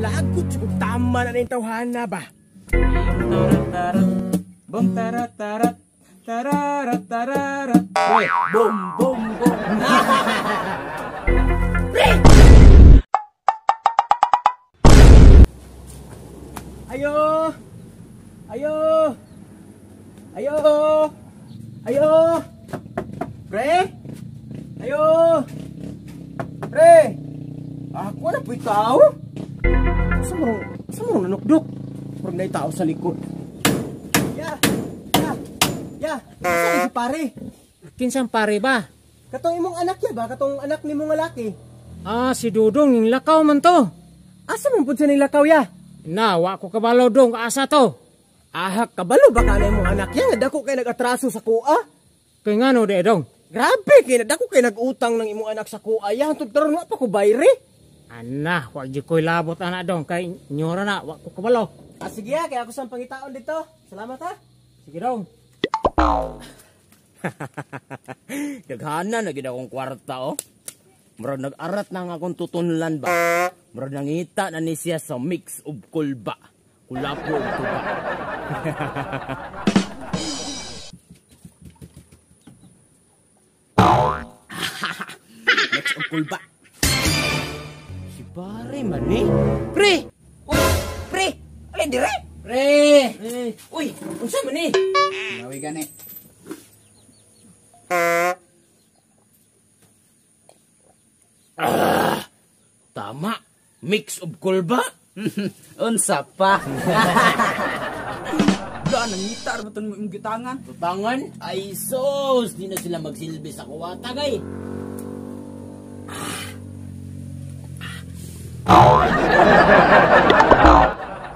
Malagot sa kung tama na yung tawhana ba? Bom tarat tarat tararat tararat. Uy, boom, boom, boom. Pre! Ayo! Ayo! Ayo! Ayo! Pre! Ayo! Pre! Ako na po'y tao? Sa mo nanukdok? Murag na tao sa likod. Ya! Ya! Ya! Saan si pare? Kinsang pare ba? Katong imong anak ya ba? Katong anak ni mong lalaki? Ah, si Dudong, ning lakaw man to. Asa man pud siya ning lakaw ya? Na, wa ko kabalo dong, asa to? Ahak, kabalo ba ka na imong anak ya? Nga dako kay nag-atraso sa kuha? Kay ngano di dong? Grabe, kay dako kay nag-utang ng imong anak sa kuha ya. Hantod karon wa pa ko bayre. Ana, wa jud ko'y labot ana dong, kay nyora na, wa ko kabalo. Ah, sige ya, kay ako sang pangitaon dito. Salamat ha. Sige dong. Daghana na gid akong kwarta oh. Murag nag-arat na nga akong tutunlan ba. Murag nangita na ni siya sa mix ug kulba. Kulapo ug tuba. Mix ug kulba. Si pare man ni. Pre! Uy, pre! Alin dire? Pre! Uy, unsa man ni? Nawi gani. Ah, tama. Mix of kulba. Unsa pa? Wala, nangitar ba itong imong gitangan? Tutangan? Ay sos, di na sila magsilbi sa kuwata, gay.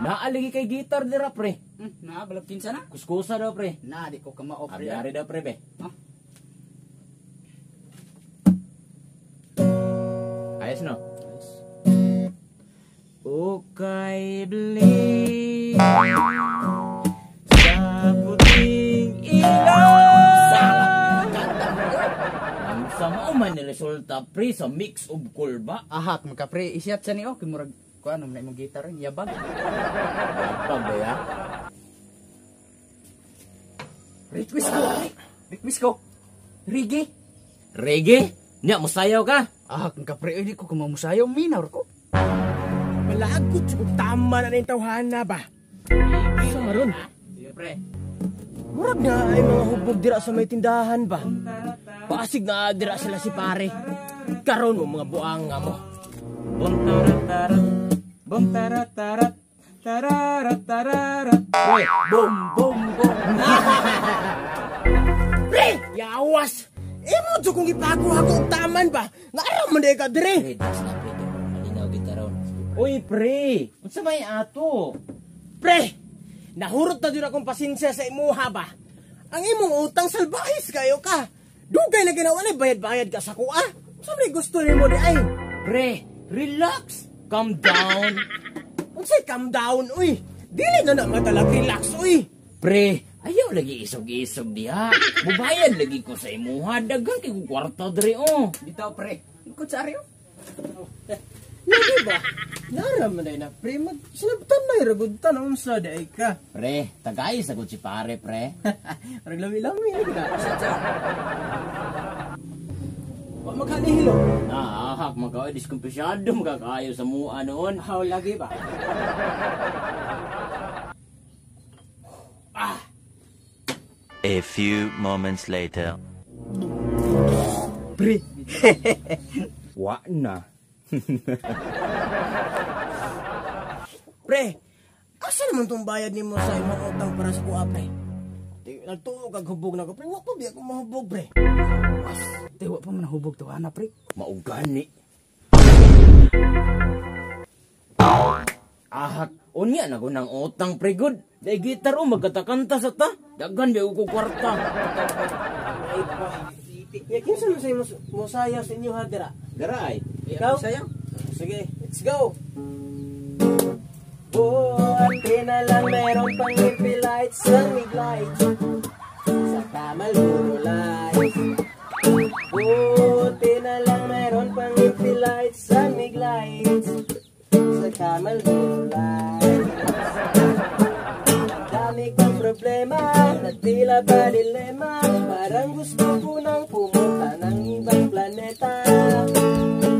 Naaligi kay gitar dira, pre. Na, balab kinsa na? Kuskusa daw, pre. Na, di ko kamao, pre. Ari-ari daw, pre, be. Ah. Ayos, no? Ayos. Okay, bli sa puting ilaw. Ang sama man ni resulta, pre, sa mix of kulba. Ahak, magka, pre, isyat sa ni, oh, kimurag, kuano man imong gitar, yabag. Yabag ba ya? Request ko, pre. Request ko. Reggae. Reggae? Nya, musayaw ka? Ahak, magka, pre, hindi ko kumamusayaw, minaw ko. Malagot sa kung tama na yung tawhana ba? Sa maron? Sige, pre. Murag na ay mga hubog dira sa may tindahan ba? Pasig na dira sila si pare. Karon mo mga buanga mo. Bom tarat tarat, bom tarat tarat, tararat tararat. Uy, boom, boom, boom. Pre, yawas! Imo jud kong ipaguha ko og taman ba? Naaram man di ka dire. Pre, das na pre, malinaw kita ron. Uy, pre, unsa may ato? Pre, nahurot na jud akong pasensya sa imuha ba? Ang imong utang salbahis kayo ka. Dugay na ginawa na bayad-bayad ka sa kuha. Unsa may gusto nimo di ay? Pre, relax. Calm down. Unsay calm down, uy? Dili na na matalag relax, uy. Pre, ayaw lagi isog-isog diha. Mubayad lagi ko sa imuha. Daghan kay kong kwarta diri, oh. Dito, pre. Ikot sa aryo. Lagi ba? Naram man na, pre. Sinabtan na iragod tanong sa day ka. Pre, tagay sagot si pare, pre. Parang lami-lami lagi na. Wa maghanihilo. Ahak, magkaway, diskumpyado, magkakayo sa mua noon. How lagi ba? Ah! A few moments later. Pre. Wa na. Pre, asa naman tong bayad nimo sa imong utang para sa kuha, pre? Nagtuo kag hubog na ko, pre. Wa pa biya ko mahubog, pre. Te, wa pa man nahubog to, ana, pre. Maugani. Ahak, unya na ko ng utang, pre, good. Dahil gitar, oh, magkatakanta sa ta. Daghan, biya ko kwarta. Ay, pa. Ya, kinsa man sa imo mosayaw sa inyo, ha, dira? Dira, ay. Ikaw? Sayaw. Sige, let's go. Buti na lang meron pang hippie lights ang lights sa Kamaluro lights. Buti na lang meron pang hippie lights sa lights sa Tsaka Marlboro Lights. Ang dami kong problema na tila ba dilema. Parang gusto ko nang pumunta ng ibang planeta.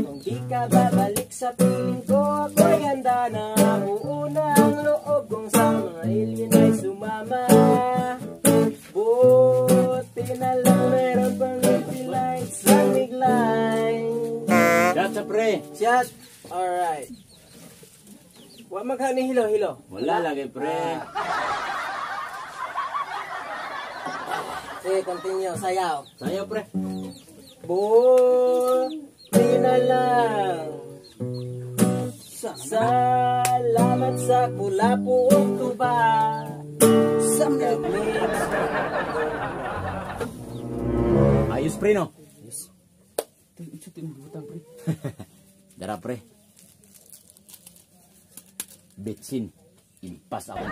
Kung di ka babalik sa piling ko, ako'y handa na. Buo na ang loob kong sa mga alien ay sumama. Buti na lang meron pang ngiti lights sa line. That's a pre. Shot. Alright. Wa maghani hilo-hilo. Wala lagi, pre. Sige, continue. Sayaw. Sayo, pre. Buti na lang. Salamat sa kulapo ug tuba. Kami. Ayos, pre, no? Ito yung butang, pre. Dara, pre. Betsin. Impas ako.